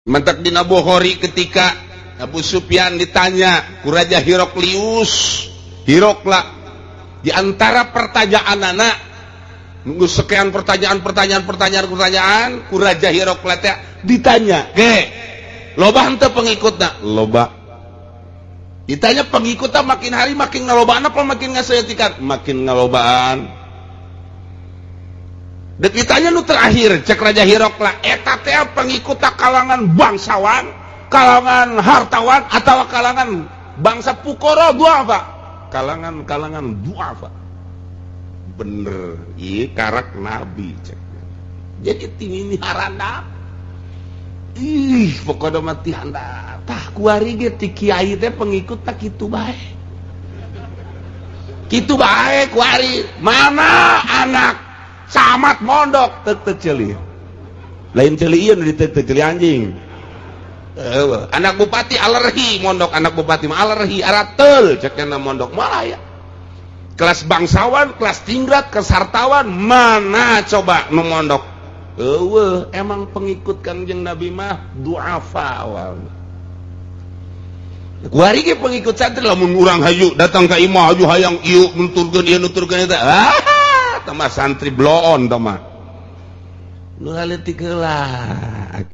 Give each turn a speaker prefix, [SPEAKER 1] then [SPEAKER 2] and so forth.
[SPEAKER 1] Mantak dina Bukhari, ketika Abu Sufyan ditanya ku Raja Hiroklius, Hirokla, di antara pertanyaan anak nunggu sekian pertanyaan, pertanyaan, pertanyaan, pertanyaan ku Raja Hirokla teh ditanya ge, loba henteu pengikutna? Loba. Ditanya, pengikutnya makin hari makin ngalobaan apa makin ngasaeutikan? Makin ngalobaan. Dek ditanya nu terakhir, cek Raja Hirokla, eta teh pengikut kalangan bangsawan, kalangan hartawan, atau kalangan bangsa pukoro duafa? Kalangan kalangan duafa. Bener, iya, karak nabi cek. Jadi ini haranda, ih, pokoknya mati handap. Tah, kuari ge ti kiai teh pengikut tak kitu bae, kitu bae kuari. Mana anak camat mondok, tek tek ceuli, lain ceuli ieu nu ditek tek ceuli anjing. Anak bupati alergi mondok, anak bupati mah alergi aratel cekna mondok. Malah ya kelas bangsawan, kelas tingkat, kelas hartawan, mana coba nu mondok? Eueuh. Emang pengikut Kangjeng Nabi mah duafa awal. Kuari ge pengikut santri, lamun urang hayu datang ka imah, hayu hayang ieu nuturkeun ieu, nuturkeun eta, ah, tah mah santri bloon, tah mah nu leutik heula.